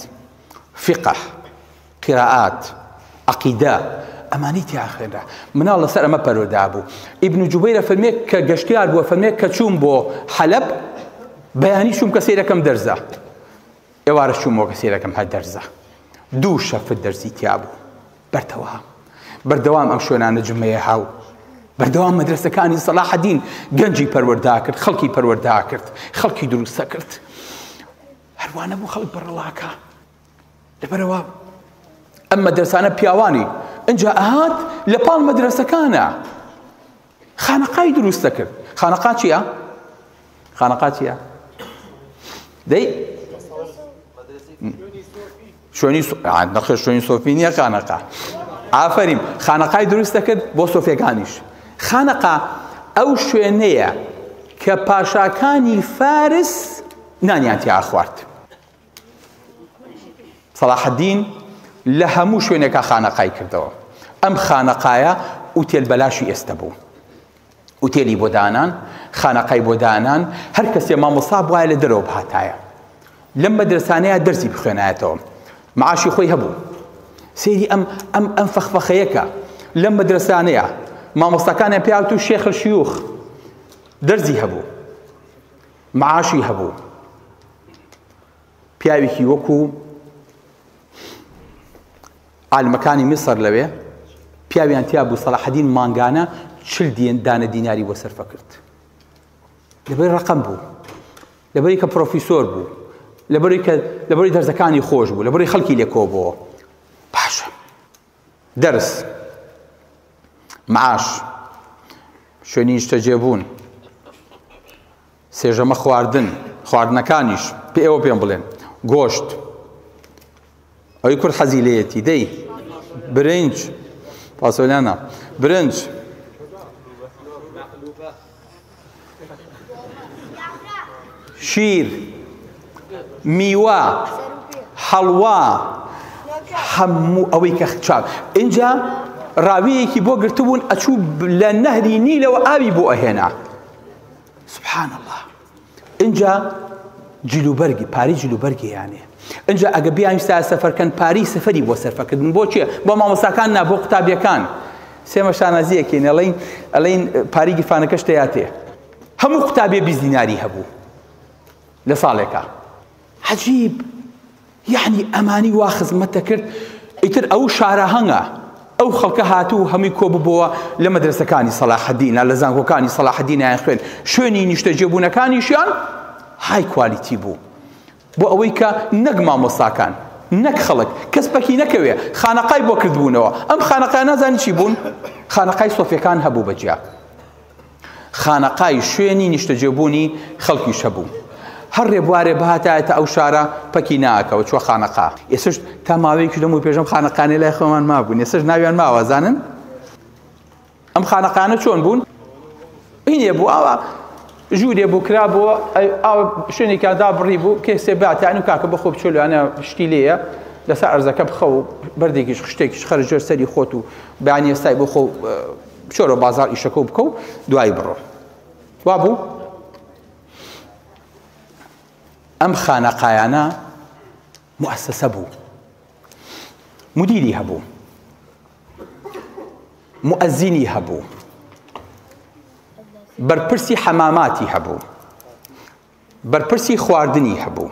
فقه قیرائات، عەقیدە، ئەمانەی تیا خوێنرا. مناڵ لەسەر ئەمە پەروەردە بوو. ئیبن جوبەیر ئەفەرمێ کە گەشتیار بوو ئەفەرمێ کە چووم بۆ حەلەب بەیانی چووم کە سەیرەکەم دەرزە ئێوارە چوومەوە کە سەیرەکەم هەر دەرزە دوو شەفت دەرزی تیا بوو بەردەوام بەردەوام ئەم شوێنانە جمەیە هاو بەردەوام مەدرەسەکانی سەلاحەدین گەنجی پەروەردە کرد خەڵکی پەروەردە کرد خەڵکی دروستە کرد هەروانە بوو خەڵک بەڕەڵاکە لەبەرئەوە ئەم مەدرەسانە پیاوانی ئینجا ئەهات لە پاڵ مەدرەسەکانە خانەقای دروست دەکرد خانەقا چییە؟ خانەقا چییە؟ دەی شوێنی نەخێر شوێنی سۆفی نییە خانەقا ئافرین خانەقای دروست دەکرد بۆ سۆفیەکانیش خانەقا ئەو شوێنەیە کە پاشاکانی فارس نانیان تیا خوارد سەڵاحەدین لە هەموو شوێنێکا خانەقای کردەوە. ئەم خانەقایە ئوتێل بەلاشی ئێستە بوو. ئوتێلی بۆ دانان، خانەقای بۆ دانان، هەر کەسێ مامۆستا بوایە لە دەرەوە بهاتایە. لەم مەدرەسانەیە دەرسی بخوێنایەتەوە. معاشی خۆی هەبوو. سەیری ئەم ئەم ئەم فەخفەخەیەکە لەم مەدرەسانەیە مامۆستاکانیان پێیان وتوو شێخ الشیوخ دەرزی هەبوو معاشی هەبوو پیاوێکی وەکو عالمەکانی میسر لەوێ پیاویان تیا بوو سەلاحەدین مانگانە چل دانە دیناری بۆ سەرفە کرد لەبەری ڕقم بوو لەبەری کە پرۆفیسۆر بوو لەبەری کە لەبەری دەرزەکانی خۆش بوو لەبەری خەڵکی لێ کۆبووە باشە دەرس معاش شوێنی نیشتەجێبوون سێژەمە خواردن خواردنەکانیش پێ ئێوە پێم بڵێن گۆشت ئەوی کورد حەزی لێیەتی دەی برنج پاسۆلیانە برنج شیر میوە حەڵوا هەموو ئەوەی کە چاو اینجا ڕاویەکی بۆ گرتبوون ئەچوو لە نەهری نیلەوە ئاوی بۆ ئەهێنا سبحان الله ئینجا جلوبەرگی پاری جلوبەرگی یانێ ئینجا ئەگە بیانویستایە سەفەرکەن پاری سەفەری بۆ سەرفەکردن بۆ چیە بۆ مامۆستاکان نا بۆ قوتابیەکان سێمە شانازیەکەین ئەڵین ئەڵین پاری گیرفانەکەش تەیاتێ هەموو قوتابیە 20 دیناری هەبوو لە ساڵێکا عجیب یەعنی ئەمانی وا خزمەت دەکرد ئیتر ئەو شارەهەنگە ئەو خەڵکە هاتوو هەمووی کۆ ببۆوە لە مەدرەسەکانی سەلاحەدینە لە زانکۆکانی سەلاحەدینیان خوێن شوێنی نیشتەجێبوونەکانیشیان های کوالیتی بوو بۆ ئەوەی کە نەک مامۆستاکان نەک خەڵک کەس پەکی نەکەوێ خانەقای بۆ کردبوونەوە ئەم خانەقای نازانی چی بوون خانەقای سۆفیەکان هەبوو بەجیا خانەقای شوێنی نیشتەجێبوونی خەڵکیش هەبوو. هەر ڕێبوارێ بهاتایەتە ئەو شارە پەکی ناکەوە چوە خانەقا. ئێسش تا ماوەیەکیش لەمەو پێش ئەم خانەقانەی لای خۆمان مابوون ئێسش ناویان ماوە زانن ئەم خانەقانە چۆن بوون؟ هینێ بوو ئاوا ژوورێ بوو کرا بۆ ئاو شوێنێکیان دابڕی بوو کەسێ باتیان و کاکە بەخۆ بچۆ لەوانە شتی لێیە لەسەر ئەرزەکە بخە و بەردێکیش خشتێکیش خەرە ژێر سەری خۆت و بەیانی ئێستای بۆ خۆ بچۆرە بازاڕ ئیشەکە و بکە و دوایی بڕۆ وابوو ئەم خانەقایانە موئەسەسە بوو مدیری هەبوو مؤەزینی هەبوو بەرپرسی حەماماتی هەبوو بەرپرسی خواردنی هەبوو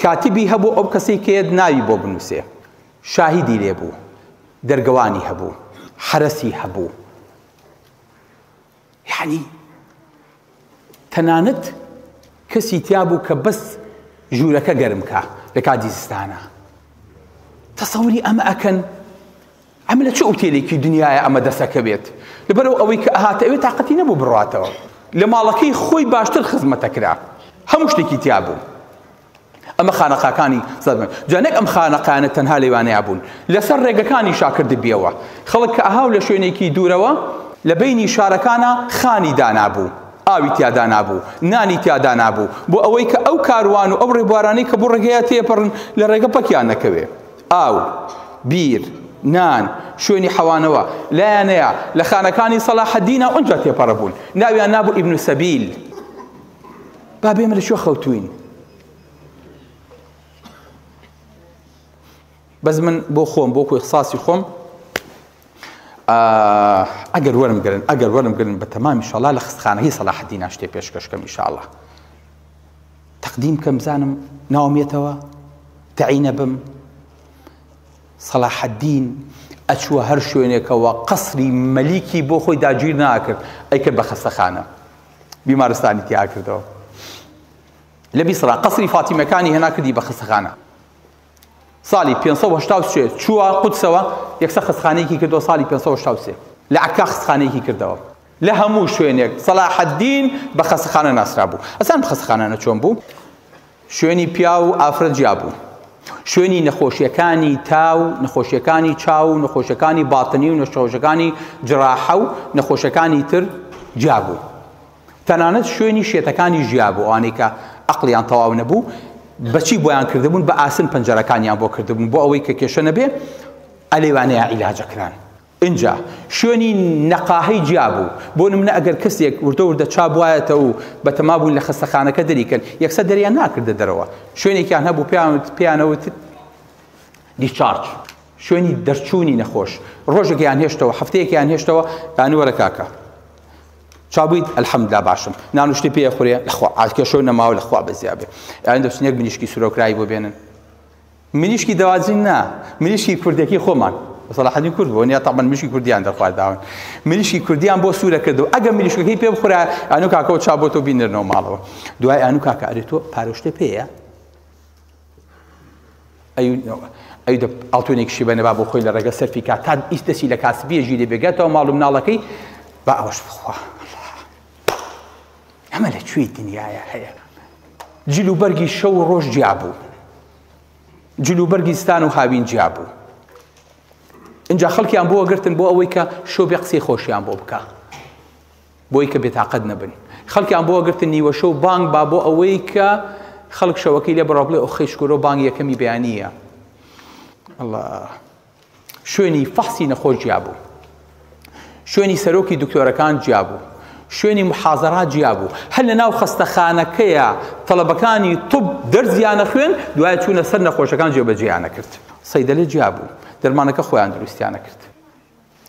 کاتبی هەبوو ئەو کەسەی کە یەت ناوی بۆ بنووسێ شاهیدی لێ بوو دەرگەوانی هەبوو حەرەسی هەبوو یعنی تەنانەت کەسی تیا بوو کە بەس ژوورەکە گەرم کا لە کاتی زستانە تەسەوری ئەمە ئەکەن ئەمە لە چ ئوتێلێکی دنیایە ئەمە دەسەکەوێت لەبەرەوە ئەوەی کە ئەهاتە ئەوێ تاقەتی نەبوو بڕاتەوە لە ماڵەکەی خۆی باشتر خزمەتەکرا هەموو شتێکی تیا بوو ئەمە خانەقاکانی زەرمن جا نەک ئەم خانەقانە تەنها لەوانەیە بوون لەسەر ڕێگەکانی شاکردبیەوە خەڵک کە ئەهاو لە شوێنێکی دوورەوە لە بینی شارەکانە خانی دانابوو ئاوی تیا دانابوو نانی تیا دانابوو بۆ ئەوەی کە ئەو کاروان و ئەو ڕێبوارانەی کە بۆ ڕێگەیە تێپەڕن لە ڕێگە پەکیان نەکەوێ ئاو، بیر، نان، شوێنی حەوانەوە، لایانەیە، لە خانەکانی سەلاحەدینە ئونجا تێپەڕە بوون، ناویان نابوو ئیبن سەبیل. با بێمە لە کوێ خەوتووین؟ بەس من بۆ خۆم بۆ کوی خساسی خۆم ئەگەر وەرم گرن ئەگەر وەرم گرن بە تەمامی شەڵا لە خستخانەی سەلاحەدینا شتێ پێشکەشکەم ئیشاڵە تەقدیم بکەم بزانم ناوم یەتەوە تەعینە بم سەلاحەدین ئەچووە هەر شوێنێکەوە قەسری مەلیکی بۆ خۆی داگیر ناکرد ئەیکرد بە خەستەخانە بیمارستانی تیا کردەوە لە بیسرا قەسری فاتیمەکانی هێنا کردی بە خەستەخانە ساڵی 583 چووە قودسەوە یەکسەر خەستخانەیەکی کردەوە ساڵی 583 لە عەکا خەستخانەیەکی کردەوە لە هەموو شوێنێک سەلاحەدین بە خەستەخانە ناسرابوو. ئەزانم خەستەخانانە چۆن بوو؟ شوێنی پیاو و ئافرەت جیا بوو. شوێنی نەخۆشیەکانی تا و نەخۆشیەکانی چاو و نەخۆشیەکانی باتنی و نەخۆشیەکانی جراحە و نەخۆشیەکانی تر جیا بوو. تەنانەت شوێنی شێتەکانی ژیا بوو ئەوانەی کە ئەقلیان تەواو نەبوو بەچی بۆیان کردبوون بە ئاسن پەنجەرەکانیان بۆ کردبوون بۆ ئەوەی کە کێشە نەبێ ئەلێوانەیە عیلاجەکران. ئینجا شوێنی نەقاهەی جیا بوو، بۆ نمونە ئەگەر کەسێک وردە وردە چا بوایەتەوە و بەتەما بوون لە خەستەخانەکە دەریکەن، یەکسەر دەریان ناکردە دەرەوە، شوێنێکیان هەبوو پێیانەوت Discharge، شوێنی دەرچوونی نەخۆش، ڕۆژێکیان هێشتەوە، هەفتەیەکیان هێشتەوە، یانی وەرە کاکە چابوویت الحمدلله باشم نان و شتی پێ خوێ لەخوا ئاکێشەو نەماوە لەخوا بەزیا بێ یانی دەچن یەک مریشکی سورۆکرای بۆ بێنن مریشکی دەواجن نا مریشکی کوردەکی خۆمان سەڵاحەدین کورد بوون یا تەبەن مریشکی کوردیان دەخوارداون مریشکی کوردیان بۆ سوورە کردو ئەگە مریشکەکەی پێ بخورا ئەنو کاکەوە چا بۆ تۆ بینرنەوە ماڵەوە دوای ئەنو کاکە ئەرێ تۆ پارەشتە پێیە ئەی دە ئاڵتونێکیشی بەنە با بۆ خۆی لە ڕێگە سەرفی کا تا ئیس دەستی لە کاسبیە ژیرێ بێگاتەوە ماڵ و مناڵەکەی با ئەوەش بخوا ئەمە لە کوێی دنیاە هەیە جل و بەرگی شەو و ڕۆژ جیا بوو جل و بەرگی ستان و هاوین جیا بوو اینجا خەڵکیان بۆ گرتن بۆ ئەوەی کە شۆ بێ قسەی خۆشیان بۆ بکە بۆی کە بێتاقەت نەبن. خەڵکیان بۆ گرتن نیوەشەو بانگ با بۆ ئەوەی کە خەڵک شەوەکەی لێ بڕا بڵێ ئۆخەی شکورۆ بانگ یەکەمی بەیانییە. ئەڵا شوێنی فەحسی نەخۆش جیا بوو. شوێنی سەرۆکی دکتۆرەکان جیا بوو. شوێنی محازەرات جیا بوو. هەر لە ناو خەستەخانەکەیە تەڵەبەکانی طب دەرزیانە خوێن دوای چوونە سەر نەخۆشەکان جێبەجێیانە کرد. سەیدەلە جیا بوو. دەرمانەکە خۆیان دروستیانە کرد.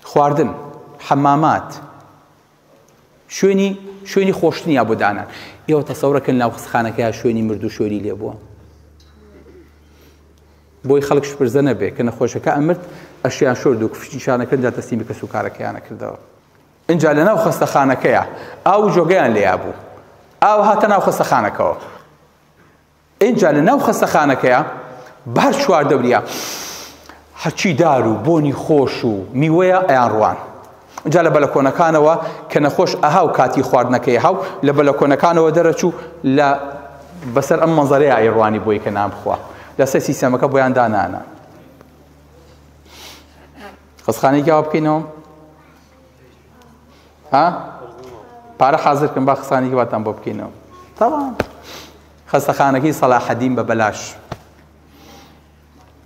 خواردن، حەمامات، شوێنی شوێنی خۆشتنیا بۆ دانان. ئێوە تەسەورەکەن ناو خستخانەکەیا شوێنی مرد و شۆری لێ بووە. بۆی خەڵک شپرزە نەبێ کە نەخۆشەکە ئەمرد ئەشیان شۆرد و کفشیشانەکەن جا تەسلیمی کەس و کارەکەیانە کردەوە. ئینجا لە ناو خەستەخانەکەیا ئاو و جۆگەیان لێیا بوو. ئاو هاتە ناو خەستەخانەکەوە. ئینجا لە ناو خەستەخانەکەیا بە هەر چواردەوریا هەرچی دار و بۆنی خۆش و میوەیە ئەیانڕوان. ئینجا لە بەلەکۆنەکانەوە کە نەخۆش ئەها و کاتی خواردنەکەی ئەها و لە بەلەکۆنەکانەوە دەرەچوو لە بەسەر ئەم مەنزەرەیە ئەیڕوانی بۆی کە نان بخوا. لەسەر سیستەمەکە بۆیان دانانا. خەستخانەیەکی ئاوا بکەینەوە؟ ها؟ پارە حازر کەم با خەستخانەیەکی واتان بۆ بکەینەوە. تەواو. خەستەخانەکەی سەلاحەدین بە بەلاش.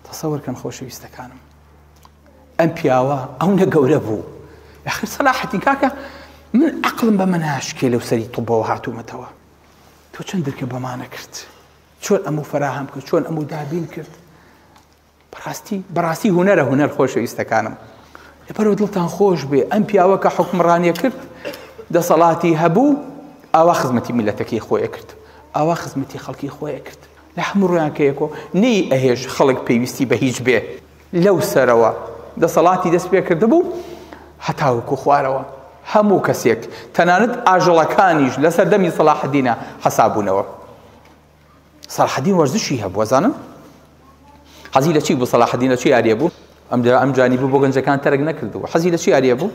تەسەوەر کەن خۆشەویستەکانم ئەم پیاوە ئەو نە گەورە بوو ئەخر سەلاحەدین کاکە من عەقڵم بەمە ناشکێ لەو سەری طبەوە هاتوومەتەوە تۆ چەند درکە بەمانە کرد چۆن ئەمو فەراهەم کرد چۆن ئەمو دابین کرد بەڕاستی بەڕاستی هونەرە هونەر خۆشەویستەکانم لەبەرەوە دڵتان خۆش بێ ئەم پیاوە کە حکومڕانیە کرد دەسەڵاتی هەبوو ئاوا خزمەتی میلەتەکەی خۆی کرد ئاوا خزمەتی خەڵکی خۆی کرد لە هەموو ڕویان کە یەکۆ نەی ئەهێش خەڵک پێویستی بە هیچ بێ لەو سەرەوە دەسەڵاتی دەست پێ کردبوو هەتاوەکو خوارەوە هەموو کەسێک تەنانەت ئاژەڵەکانیش لە سەردەمی سەڵاحەدینە حەسابوونەوە سەڵاحەدین وەرزشی هەبوو ئەزانن حەزی لە چی بوو سەڵاحەدین لە چی یاریە بوو ئەم جا ئەم جانی بوو بۆ گەنجەکان تەرک نەکردبوو حەزی لە چی یاریە بوو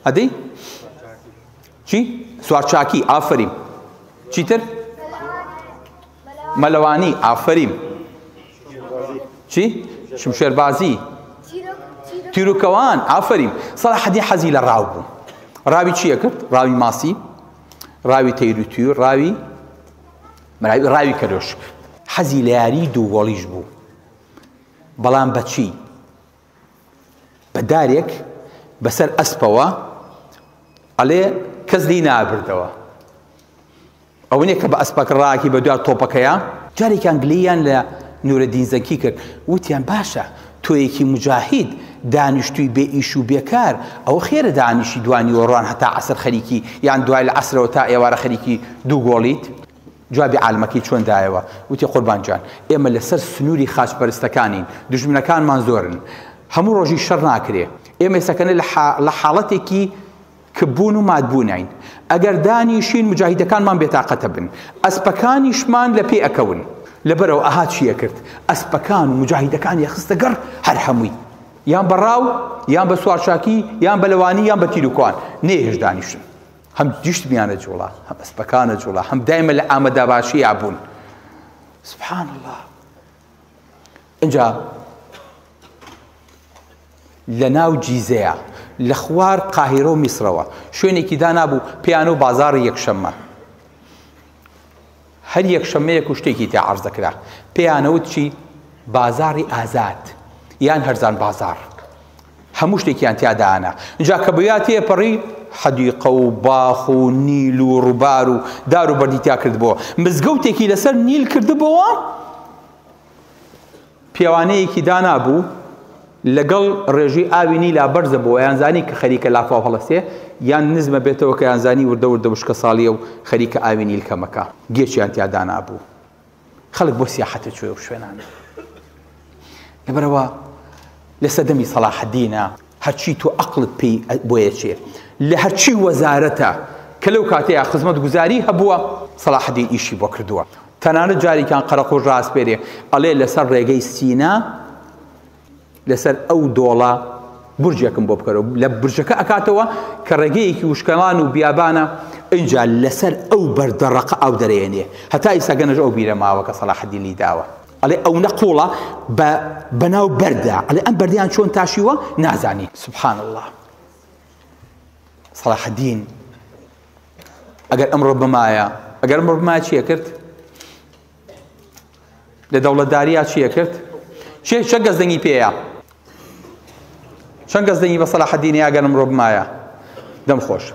ئەدەی چی سوارچاکی ئافرین چیتر مەلەوانی ئافرین چی شمشێربازی تیروکەوان ئافرین سەڵاحەدین حەزی لە ڕاو بوو ڕاوی چییە کرد ڕاوی ماسی ڕاوی تەیر و تیر ڕاوی مراوی ڕاوی کەرۆشک حەزی لە یاری دووگۆڵیش بوو بەڵام بەچی بە دارێک بەسەر ئەسپەوە ئەڵێ کەس لی نابردەوە ئەوە نیە کە بە ئەسپەکە ڕاکی بە دوا تۆپەکەیە جارێکیان گلەییان لە نورەدین زەنکی کرد وتیان باشە تۆیەکی مجاهید دانیشتووی بێ ئیش و بێکار ئەوە خێرە دانیشی دوا نیوەڕۆان هەتا عەسر خەریکی یان دوای لە عەسرەوە تا ئێوارە خەریکی دوو گۆڵیت جوابی عالمەکەی چۆن دایەوە وتی قوربان جان ئێمە لەسەر سنووری خاچپەرستەکانین دوژمنەکانمان زۆرن هەموو ڕۆژی شەڕ ناکرێ ئێمە ئێستاکەنە لە حاڵەتێکی کپبوون و ماتبووناین. ئەگەر دانیشین موجاهیدەکانمان بێتاقەتە بن. ئەسپەکانیشمان لە پێ ئەکەون. لەبەرئەوە ئەها چی ئەکرد. ئەسپەکان و موجاهیدەکانی ئەخستە گەڕ هەر هەمووی. یان بە ڕاو، یان بە سوارچاکی، یان بە لەوانی، یان بە تیروکوان. نەیهێشت دانیشن. هەم دیشتمیان ئەجوڵا، هەم ئەسپەکان ئەجوڵا، هەم دایمە لە ئامادەباشیا بوون. سبحان اللە. ئینجا لە ناو جیزەیە لە خوار قاهیرە و میسرەوە شوێنێکی دانابوو پێیانە و بازاڕی یەکشەممە هەر یەکشەممەیەک و شتێکی تیا عەرز دەکرا پێیانەوت چی بازاڕی ئازاد یان هەرزان بازاڕ هەموو شتێکیان تیا دانا جا کە بۆیا تێپەڕی حەدیقە و باخ و نیل و ڕووبار و دار و بەردی تیا کردبووە مزگەوتێکی لەسەر نیل کردبەوە. پێوانەیەکی دانابوو لەگەڵ ڕێژەی ئاوی نیلا بەرزە بۆ یان زانی کە خەریکە لافاو هەڵەسێ یان نزمە بێتەوە کە یان زانی وردە وردە وشکە ساڵیە و خەریکە ئاوی نیل کەمەکە گێچیان تیا دانابوو خەڵک بۆ سیاحەتە چوێ و شوێنانە لەبەرەوە لە سەدەمی سەڵاحەدینە هەرچی تۆ ئەقڵت پێی بۆیەچێ لە هەرچی وەزارەتە کە لەو کاتەیە خزمەتگوزاری هەبووە سەڵاحەدین ئیشی بۆ کردووە تەنانەت جارێکیان قەرەقوش ڕاسپێرێ ئەڵێ لەسەر ڕێگەی سینا لەسەر ئەو دۆڵە بورجێکم بۆ بکەرەوە لە بورجەکە ئەکاتەوە کە ڕێگەیەکی وشکەڵان و بیابانە ئینجا لەسەر ئەو بەردە ڕەقە ئاو دەرێنێ هەتا ئیستا گەنەش ئەو بیرە ماوە کە سەلاحەدین لی داوە ئەڵێ ئەو نە قوڵە بە بەناو بەردە ئەڵێ ئەم بەردیان چۆن تاشیوە نازانی سبحان الله سەلاحەدین ئەگەر ئەمڕۆ بمایە ئەگەر ئەمڕۆ بمایە چیە کرد لە دەوڵەتداریا چیە کرد؟ چێ چەند کەس دەنگی پێیە؟ چەند کەس دەنگی بە سەلاحەدینی ئەگەر ئەمڕۆ بمایە؟ دەم خۆش.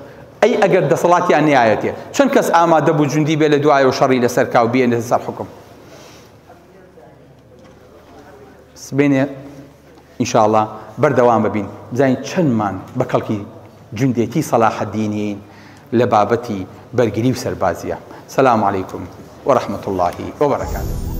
ئەی ئەگەر دەسەڵاتیان نیایەتێ چەند کەس ئامادە بوو جوندی بێ لە دوایەوە شەڕی لەسەر کا و بێنێتە سەر حوکم؟ سبەینێ ئینشاءاللە بەردەوام ببین بزانین چەندمان بە کەڵکی جوندێتی سەلاحەدینیین لە بابەتی بەرگری و سەربازیە. سلام علیکم و رحمة اللە و برکاته.